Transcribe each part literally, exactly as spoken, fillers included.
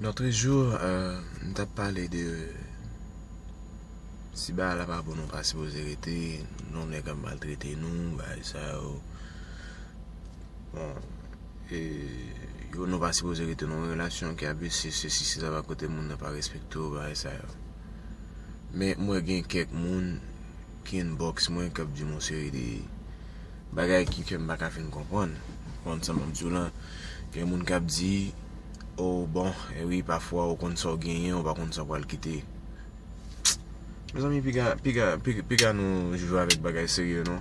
Lòt jou, euh, m t ap pale de si bagay la pa bon, nou pa sipoze rete, non, nèg ap maltrete nou, bagay sa yo. Bon, e, yo, nou pa sipoze rete nan yon relasyon ki abisif, sesi, sela, pa kote moun nan pa respekte w, bagay sa yo. Men, mwen gen kèk moun ki inbox mwen, k ap di m yon seri de bagay ki, ke m pa ka fin konprann. Konprann sa m ap di w lan? Gen moun k ap di, oh, bon, e wi, pafwa, ou konn sa w genyen, ou pa konn sa w pral kite. Mezanmi, piga, piga, piga, piga nou jwe avèk bagay serye, non.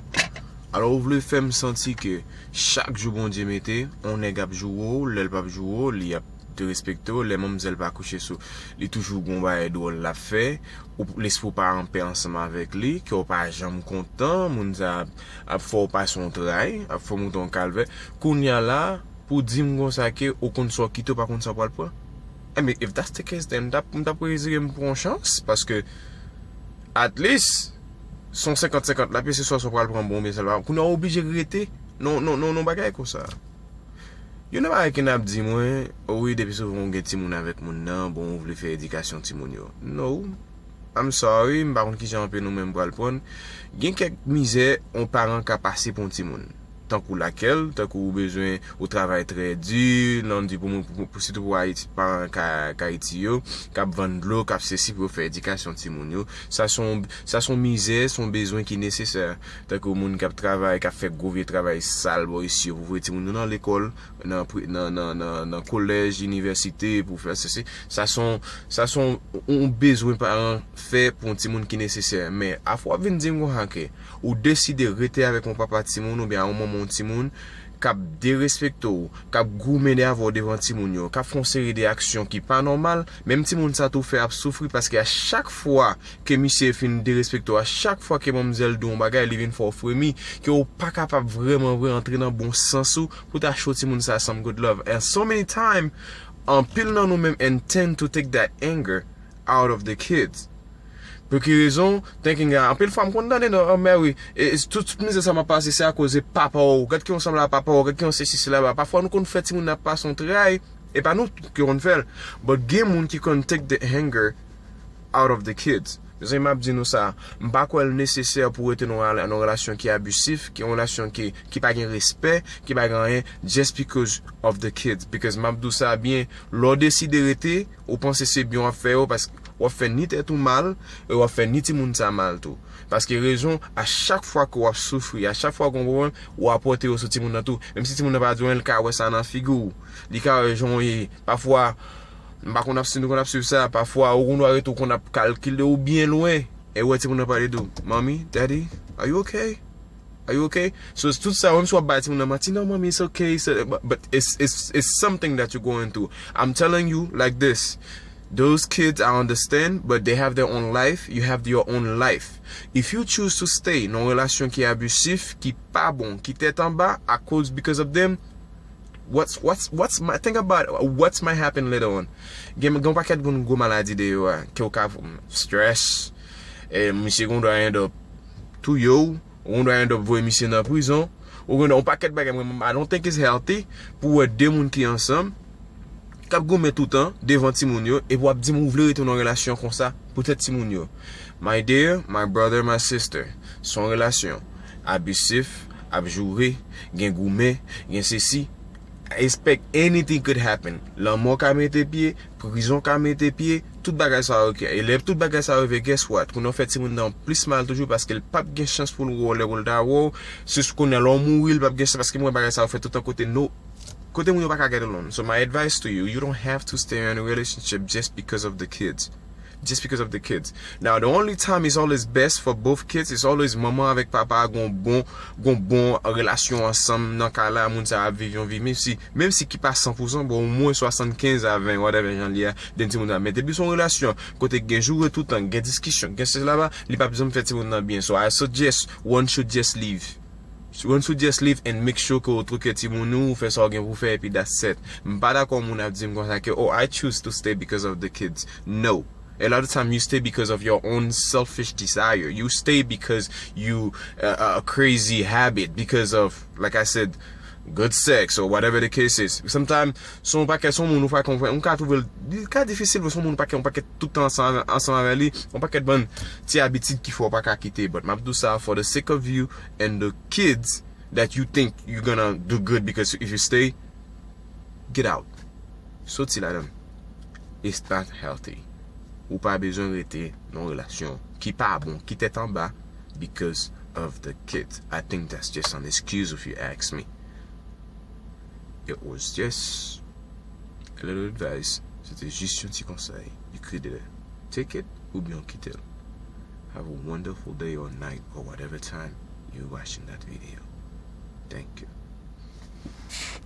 Alò, ou vle fè m santi ke chak jou Bondye mete, on nèg ap joure w, lè l p ap joure w, li ap derespekte w, lè manmzèl pa kouche sou, li toujou gon bagay dwòl l ap fè, ou, lespri w pa anpè ansanm avèk li, kè w pa janm kontan, moun sa ap, ap fè w pase yon tray, ap fè w moute yon kalvè. Kounye a la, pou di m konsa ke ou konn sa w kite, ou pa konn sa w pral pran. Enben, if that's the case, then m t ap, m t ap rezire m pran yon chans, paske, at least, se yon senkant senkant la, se swa sa w pral pran bon, oubyen sa l pa. Kounye a w oblije rete nan, nan, nan, nan bagay konsa. Youn nan bagay ki n ap di mwen, o wi, depi souvan ou gen timoun avèk moun nan, bon, ou vle fè edikasyon timoun yo. No. I'm sorry, m pa konn kijan anpil nou menm pral pran. Gen kèk mizè yon paran ka pase pou yon timoun. Tankou lakèl, tankou ou bezwen, ou travay trè di, nan di pou moun, pou, pou, sitou pou Ayiti, paran ka, ka Ayiti yo, k ap vann dlo, k ap sesi pou yo fè edikasyon timoun yo. Sa se yon, sa se yon mizè, se yon bezwen ki nesesè. Tankou moun k ap travay, k ap fè gwo vye travay sal bò isi yo pou voye timoun yo nan lekòl, nan pri-, nan, nan, nan, nan kolèj, inivèsite, pou fè sesi. Sa se yon, sa se yon, yon bezwen paran fè pou yon timoun ki nesesè. Men, afwa w ap vin di m konsa ke ou deside rete avèk yon papa timoun oubyen yon manman yon timoun k ap derespekte w, k ap goumen avè w devan timoun yo, k ap fè yon seri de aksyon ki pa nòmal, menm timoun sa tou fè ap soufri paske a chak fwa ke misye fin derespekte w, a chak fwa ke manmzèl di w yon bagay, li vin fè w fremi, ke w pa kapab vrèman vre antre nan bon sans ou pou ta show timoun sa some good love. And so many time, anpil nan nou menm and tend to take that anger out of the kids. Pou ki rezon? Thinking, ah, anpil fwa m konn tande, non, oh, mè wi, e, e, tout, tout mizè sa m ap pase, se akoz e papa w. Gad ki yon sanble a papa w, gad ki yon sesi, sela. Pafwa nou konn fè timoun nan ap pase yon tray, e pa nou ki konn fè l. But gen moun ki konn take the anger out of the kids. Mezanmi, m ap di nou sa, m pa kwè l nesesè pou rete nan yon, nan yon relasyon ki abisif, ki yon relasyon ki, ki pa gen respè, ki pa gen anyen, just because of the kids. Because m ap di w sa byen, lè w deside rete, ou panse se byen w ap fè yo, paske w ap fè ni tèt ou mal, e w ap fè ni timoun sa mal tou. Paske rezon, a chak fwa ke w ap soufri, a chak fwa ke w gen pwoblèm, w ap pote yo sou timoun nan tou. Menm si timoun nan pa di w anyen, li ka wè sa nan figi w. Li ka wè jan w ye. Pafwa, m pa konn ap, si nou konn ap swiv sa, pafwa, ou konn wè rete, ou konn ap kalkile ou byen lwen. E w wè timoun nan pale di w, "Mommy, Daddy, are you okay? Are you okay?" So, tout sa, menm si w ap bay timoun nan manti, "No, Mommy, it's okay." So, but, but it's, it's, it's something that you're going through. I'm telling you like this. Those kids, I understand, but they have their own life. You have your own life. If you choose to stay nan yon relasyon ki abisif, ki pa bon, ki tèt anba, akoz, because of them, what's, what's, what's my, think about what's might happen later on. Gen, gen yon pakèt moun gwo maladi deyò a, ke w ka, stress, e misye gon dwa end up touye w, ou gon dwa end up voye misye nan prizon, ou gon dwa yon pakèt bagay, mwen, I don't think it's healthy pou wè de moun ki ansanm, k ap goumen toutan devan timoun yo, epi w ap di m ou vle rete nan relasyon konsa poutèt timoun yo. My dear, my brother, my sister, se yon relasyon abisif, ap joure, gen goumen, gen sesi. Expect anything could happen. Lanmò ka mete pye, prizon ka mete pye, tout bagay sa yo, ok. E lè tout bagay sa yo rive, guess what? Kounye a w fè timoun nan plis mal toujou paske l p ap gen chans pou l wè w lè pou l ta wè w. Se kounye a lè w mouri, l p ap gen chans paske mwen bagay sa yo fè toutan kote nou, kote moun yo pa ka get along. So my advice to you, you don't have to stay in a relationship just because of the kids. Just because of the kids. Now, the only time is always best for both kids, it's always manman avèk papa gon bon, gon bon relasyon ansanm nan ka la, moun sa ap viv yon vi, menm si, menm si ki pa san pou san, bon, omwen swasannkenz a ven, whatever jan li ye, then timoun sa. Men depi se yon relasyon kote gen joure toutan, gen diskisyon, gen sesi la, li p ap janm fè timoun nan byen. So I suggest one should just leave. One should just leave and make sure ke w twoke timoun ou, ou fè sa w gen pou fè, epi that's it. M pa dakò moun ap di m konsa ke, "Oh, I choose to stay because of the kids." No. A lot of time you stay because of your own selfish desire. You stay because you, uh, a crazy habit, because of, like I said, good sex or whatever the case is. Sometimes, se yon pakèt, se yon moun ou pa konprann, ou ka twouve l, li ka difisil pou se yon moun ou pa, ou pa tout tan ansanm, ansanm avè li, yon pakèt bann ti abitid ki fè w pa ka kite. But m ap di w sa, for the sake of you and the kids that you think you're gonna do good because if you stay, get out. Soti ladan. It's not healthy. Ou pa bezwen rete nan yon relasyon ki pa bon, ki tèt anba because of the kids. I think that's just an excuse if you ask me. It was just a little advice. Se te jis yon ti konsèy. You could either take it oubyen w kite l. Have a wonderful day or night or whatever time you're watching that video. Thank you.